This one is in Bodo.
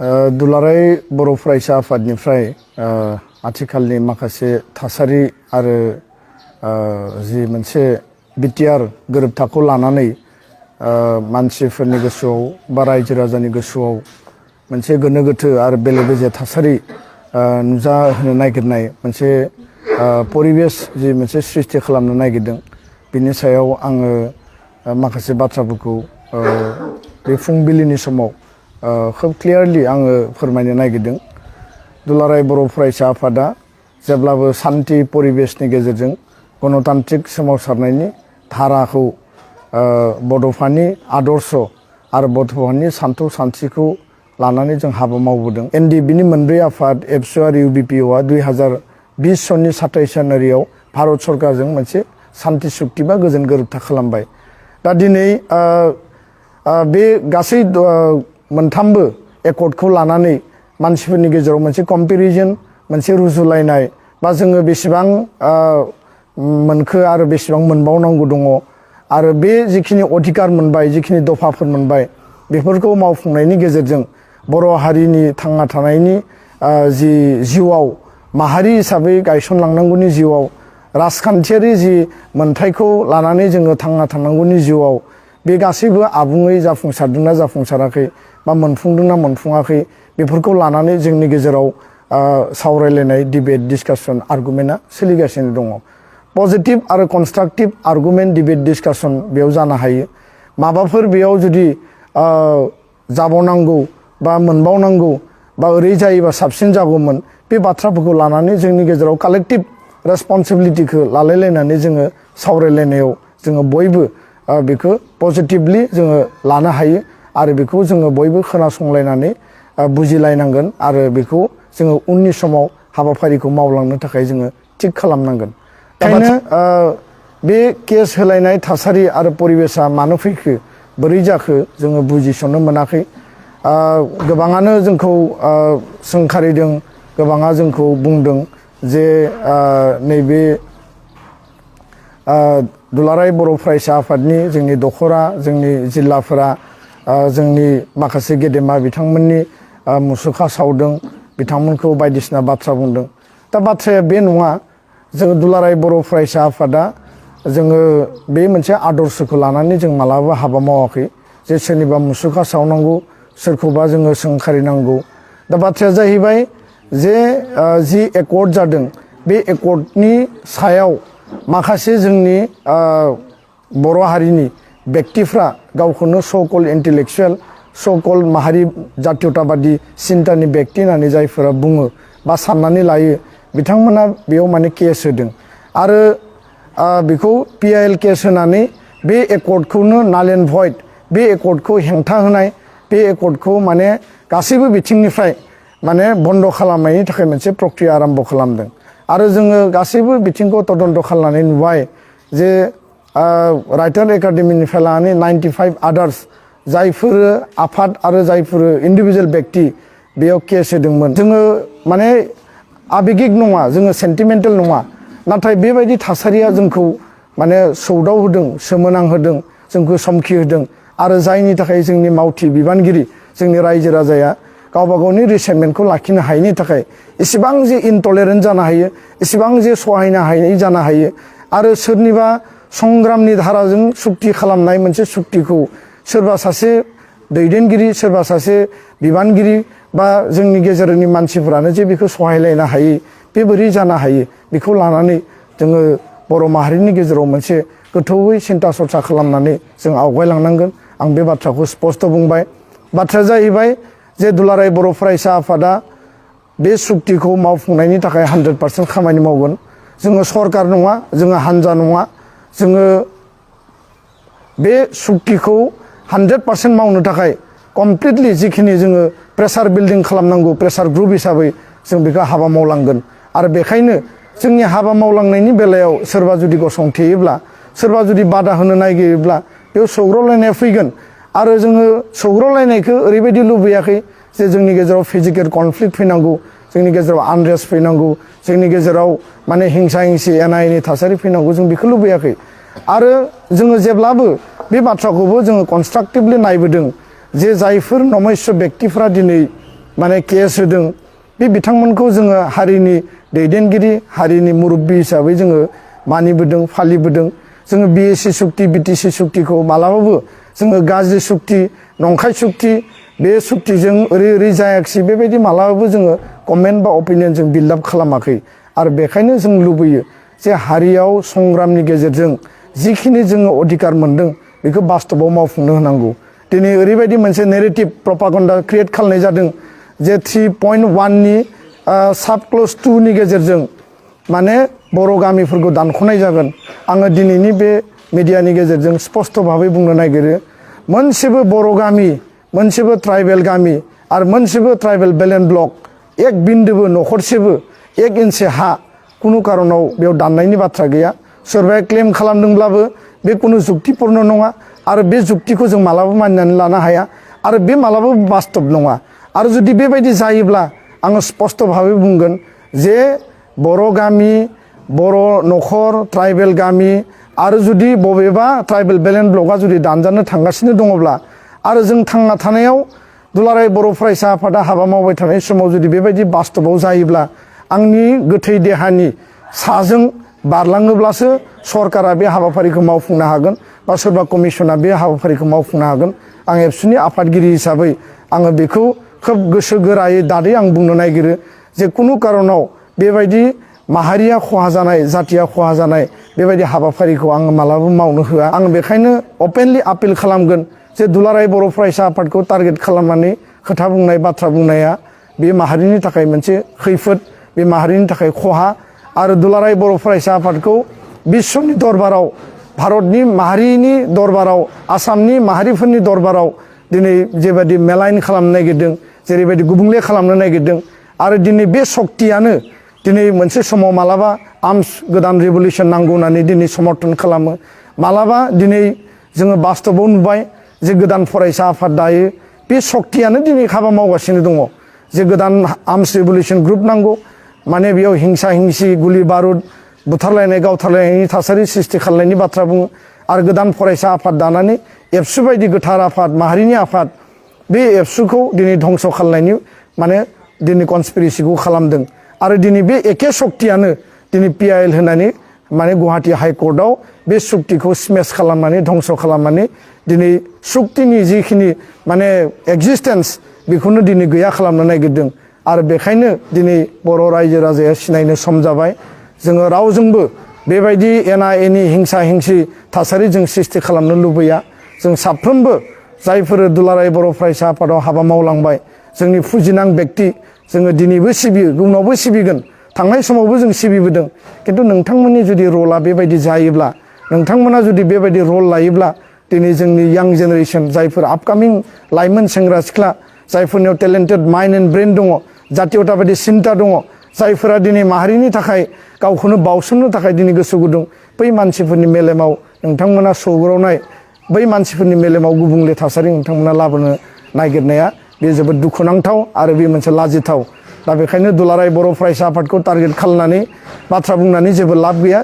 दुलाराय बर' फरायसा आफादनिफ्राय आथिखालनि माखासे थासारि आरो जि मोनसे बिटिआर गोरोबथाखौ लानानै मानसिफोरनि गोसोआव बा रायजो राजानि गोसोआव मोनसे गोनो गोथो आरो बेले बेजे थासारि नुजाहोनो नागिरनाय मोनसे परिबेस जि मोनसे सृष्टि खालामनो नागिरदों बिनि सायाव आङो माखासे बाथ्राफोरखौ बे फुंबिलिनि समाव खोब क्लियारलि आङो फोरमायनो नागिरदों। दुलाराय बर' फरायसा आफादा जेब्लाबो सान्थि परिबेसनि गेजेरजों गणतान्त्रिक सोमावसारनायनि धाराखौ बड'फानि आदर्श आरो बड'फानि सान्थौ सानस्रिखौ लानानै जों हाबा मावबोदों। एनडिबिनि मोनब्रै आफाद एबसु आरो इउबिपिअआ 2020 सननि 27 जानुवारियाव भारत सरकारजों मोनसे सान्थि सुक्ति बा गोजोन गोरोबथा खालामबाय। दा दिनै बे गासै मोनथामबो एकर्डखौ लानानै मानसिफोरनि गेजेराव मोनसे कम्पेरिजन मोनसे रुजुलायनाय बा जोङो बेसेबां मोनखो आरो बेसेबां मोनबावनांगौ दङ आरो बे जिखिनि अधिकार मोनबाय जिखिनि दफाफोर मोनबाय बेफोरखौ मावफुंनायनि गेजेरजों बर' हारिनि थांना थानायनि जि जिउआव माहारि हिसाबै गायसनलांनांगौनि जिउआव राजखान्थियारि जि मोन्थायखौ लानानै जोङो थांना थानांगौनि जिउआव बे गासैबो आबुङै जाफुंसारदोंना जाफुंसाराखै बा मोनफुंदोंना मोनफुङाखै बेफोरखौ लानानै जोंनि गेजेराव सावरायलायनाय डिबेट डिसकासन आर्गुमेन्टआ सोलिगासिनो दङ। पजिटिभ आरो कनस्ट्राक्टिभ आर्गुमेन्ट डिबेट डिसकासन बेयाव जानो हायो। माबाफोर बेयाव जुदि जाबावनांगौ बा मोनबावनांगौ बा ओरै जायोबा साबसिन जागौमोन बे बाथ्राफोरखौ लानानै जोंनि गेजेराव कालेक्टिभ रेसपन्सिबिलिटिखौ लालायलायनानै जोङो सावरायलायनायाव जोङो बयबो बेखौ पजिटिभलि जोङो लानो हायो आरो बेखौ जोङो बयबो खोनासंलायनानै बुजिलायनांगोन आरो बेखौ जोङो उननि समाव हाबाफारिखौ मावलांनो थाखाय जोङो थिग खालामनांगोन। ओंखायनो बे केस होलायनाय थासारि आरो परिबेसा मानो फैखो बोरै जाखो जोङो बुजिस'नो मोनाखै। गोबाङानो जोंखौ सोंखारिदों, गोबाङा जोंखौ बुंदों जे नैबे दुलाराय बर' फरायसा आफादनि जोंनि दखरा जोंनि जिल्लाफोरा जोंनि माखासे गेदेमा बिथांमोननि मुसुखा सावदों, बिथांमोनखौ बायदिसिना बाथ्रा बुंदों। दा बाथ्राया बे नङा, जोङो दुलाराय बर' फरायसा आफादा जोङो बे मोनसे आदर्शखौ लानानै जों मालाबा हाबा मावाखै जे सोरनिबा मुसुखा सावनांगौ, सोरखौबा जोङो सोंखारिनांगौ। दा बाथ्राया जाहैबाय जे जि एकर्ड जादों बे एकर्डनि सायाव माखासे जोंनि बर' हारिनि व्यक्तिफ्रा गावखौनो सकल इन्टेलेक्सुवेल सकल माहारि जातीयताबादि सिन्तानि व्यक्ति होननानै जायफोरा बुङो बा साननानै लायो बिथांमोना बेयाव माने केस होदों आरो बेखौ पिआइएल केस होनानै बे एकर्डखौनो नाल एन्ड भइड, बे एकर्डखौ हेंथा होनाय, बे एकर्डखौ माने गासैबो बिथिंनिफ्राय माने बन्द खालामनायनि थाखाय मोनसे प्रक्रिया आरम्भ खालामदों। आरो जोङो गासैबो बिथिंखौ तदन्त खालामनानै नुबाय जे राइटार एकाडेमिनिफ्राय लानानै 95 आदार्स जायफोर आफाद आरो जायफोर इन्डिभिजुवेल व्यक्ति बेयाव केस होदोंमोन। जोङो माने आबेगिक नङा, जोङो सेन्टिमेन्टेल नङा, नाथाय बेबायदि थासारिया जोंखौ माने सौदाव होदों, सोमोनांहोदों, जोंखौ समखि होदों आरो जायनि थाखाय जोंनि मावथि बिबानगिरि जोंनि रायजो राजाया गावबा गावनि रिसेन्टमेन्टखौ लाखिनो हायैनि थाखाय इसेबां जे इनटलेरेन्ट जानो हायो, इसेबां जे सहायनो हायै जानो हायो आरो सोरनिबा संग्रामनि धाराजों सुक्ति खालामनाय मोनसे सुक्तिखौ सोरबा सासे दैदेनगिरि, सोरबा सासे बिबानगिरि बा जोंनि गेजेरनि मानसिफोरानो जे बेखौ सहायलायनो हायै, बे बोरै जानो हायो बेखौ लानानै जोङो बर' माहारिनि गेजेराव मोनसे गोथौयै सिन्ता सरसा खालामनानै जों आवगायलांनांगोन। आं बे बाथ्राखौ स्पष्ट बुंबाय। बाथ्राया जाहैबाय जे दुलाराय बर' फरायसा आफादा बे सुक्तिखौ मावफुंनायनि थाखाय 100% खामानि मावगोन। जोङो सरकार नङा, जोङो हान्जा नङा, जोङो बे सुक्तिखौ 100% मावनो थाखाय कमप्लिटलि जिखिनि जोङो प्रेसार बिल्डिं खालामनांगौ प्रेसार ग्रुप हिसाबै जों बेखौ हाबा मावलांगोन। आरो बेखायनो जोंनि हाबा मावलांनायनि बेलायाव सोरबा जुदि गसंथेयोब्ला, सोरबा जुदि बादा होनो नागिरोब्ला बेयाव सौग्रावलायनाया फैगोन। आरो जोङो सौग्रावलायनायखौ ओरैबायदि लुबैयाखै जे जोंनि गेजेराव फिजिकेल कनफ्लिक्ट फैनांगौ, जोंनि गेजेराव आनरेस्ट फैनांगौ, जोंनि गेजेराव माने हिंसा हिंसि एना एनि थासारि फैनांगौ, जों बेखौ लुबैयाखै। आरो जोङो जेब्लाबो बे बाथ्राखौबो जोङो कनस्ट्राक्टिभलि नायबोदों जे जायफोर नमस्य व्यक्तिफ्रा दिनै माने केस होदों बे बिथांमोनखौ जोङो हारिनि दैदेनगिरि हारिनि मुरब्बी हिसाबै जोङो मानिबोदों फालिबोदों जोङो बिएसि सुक्ति बिटिसि सुक्तिखौ मालाबाबो जोङो गाज्रि सुक्ति नंखाय सुक्ति बे सुक्तिजों ओरै जायाखिसै बेबायदि मालाबाबो जोङो कमेन्ट बा अपिनियन जों बिल्ड आप खालामाखै आरो बेखायनो जों लुबैयो जे हारियाव संग्रामनि गेजेरजों जिखिनि जोङो अधिकार मोनदों बेखौ बास्तबाव मावफुंनो होनांगौ दिनै ओरैबायदि मोनसे नेरेटिभ प्रपागेन्डा क्रिएट खालामनाय जादों जे 3.1 नि साब क्लज 2 नि गेजेरजों माने बर' गामिफोरखौ दानख'नाय जागोन आङो दिनैनि बे मिडियानि गेजेरजों स्पष्ट भाबै बुंनो नागिरो मोनसेबो बर' गामि मोनसेबो ट्राइबेल गामि आरो मोनसेबो ट्राइबेल बेलेन्ड ब्लक एक बिन्दोबो नखरसेबो एक इन्सि हा कुनु कारनाव बेयाव दाननायनि बाथ्रा गैया सोरबाया क्लेम खालामदोंब्लाबो बे कुनु जुक्तिपूर्ण नङा आरो बे जुक्तिखौ जों मालाबाबो मानिनानै लानो हाया आरो बे मालाबाबो बास्तब नङा आरो जुदि बेबायदि जायोब्ला आङो स्पष्ट भाबै बुंगोन जे बर' गामि बर' नखर ट्राइबेल गामि आरो जुदि बबेबा ट्राइबेल बेलेन्ड ब्लकआ जुदि दानजानो थांगासिनो दङब्ला आरो जों थांना थानायाव दुलाराय बर' फरायसा आफादा हाबा मावबाय थानाय समाव जुदि बेबायदि बास्तबाव जायोब्ला आंनि गोथै देहानि साजों बारलाङोब्लासो सरकारा बे हाबाफारिखौ मावफुंनो हागोन बा सोरबा कमिसना बे हाबाफारिखौ मावफुंनो हागोन आं एबसुनि आफादगिरि हिसाबै आङो बेखौ खोब गोसो गोरायै दादै आं बुंनो नागिरो जे कुनु कारनाव बेबायदि माहारिया खहा जानाय जातिया खहा जानाय बेबायदि हाबाफारिखौ आङो मालाबाबो मावनो होआ आं बेखायनो अपेनलि आपिल खालामगोन जे दुलाराय बर' फरायसा आफादखौ टारगेट खालामनानै खोथा बुंनाय बाथ्रा बुंनाया बे माहारिनि थाखाय मोनसे खैफोद बे माहारिनि थाखाय खहा आरो दुलाराय बर' फरायसा आफादखौ बिश्वनि दरबाराव भारतनि माहारिनि दरबाराव आसामनि माहारिफोरनि दरबाराव दिनै जेबायदि मेलाइन खालामनो नागिरदों जेरैबायदि गुबुंले खालामनो नागिरदों आरो दिनै बे शक्तियानो दिनै मोनसे समाव मालाबा आर्मस गोदान रिभलिउसन नांगौ होननानै दिनै समर्थन खालामो मालाबा दिनै जोङो बास्तबाव नुबाय जे गोदान फरायसा आफाद दायो बे शक्तियानो दिनै हाबा मावगासिनो दङ जे गोदान आर्मस रिभलिउसन ग्रुप नांगौ माने बेयाव हिंसा हिंसि गुलि बारुद बुथारलायनाय गावथारलायनायनि थासारि सृष्टि खालामनायनि बाथ्रा बुङो आरो गोदान फरायसा आफाद दानानै एबसु बायदि गोथार आफाद माहारिनि आफाद बे एबसुखौ दिनै धंस खालामनायनि माने दिनै कनस्पिरेसिखौ खालामदों आरो दिनै बे एखे शक्तियानो दिनै पिआइएल होनानै माने गुवाहाटी हाइकर्टआव बे सुक्तिखौ स्मेश खालामनानै धंस खालामनानै दिनै सुक्तिनि जिखिनि माने एक्जिस्टेन्स बेखौनो दिनै गैया खालामनो नागिरदों आरो बेखायनो दिनै बर' रायजो राजाया सिनायनो सम जाबाय जोङो रावजोंबो बेबायदि एना एनि हिंसा हिंसि थासारि जों सृष्टि खालामनो लुबैया जों साफ्रोमबो जायफोर दुलाराय बर' फरायसा आफादाव हाबा मावलांबाय जोंनि फुजिनां व्यक्ति जोङो दिनैबो सिबियो उनावबो सिबिगोन थांनाय समावबो जों सिबिबोदों किन्तु नोंथांमोननि जुदि रला बेबायदि जायोब्ला नोंथांमोना जुदि बेबायदि रल लायोब्ला दिनै जोंनि यां जेनेरेसन जायफोर आपकामिं लाइमोन सेंग्रा सिख्ला जायफोरनियाव टेलेन्टेड माइन्ड एन्ड ब्रेन दङ जातीयता बायदि सिन्ता दङ जायफोरा दिनै माहारिनि थाखाय गावखौनो बावसोमनो थाखाय दिनै गोसो गुदुं बै मानसिफोरनि मेलेमाव नोंथांमोना सौग्रावनाय बै मानसिफोरनि मेलेमाव गुबुंले थासारि नोंथांमोना लाबोनो नागिरनाया बे जोबोद दुखुनांथाव आरो बे मोनसे लाजिथाव दा बेखायनो दुलाराय बर' फरायसा आफादखौ टारगेट खालामनानै बाथ्रा बुंनानै जेबो लाब गैया।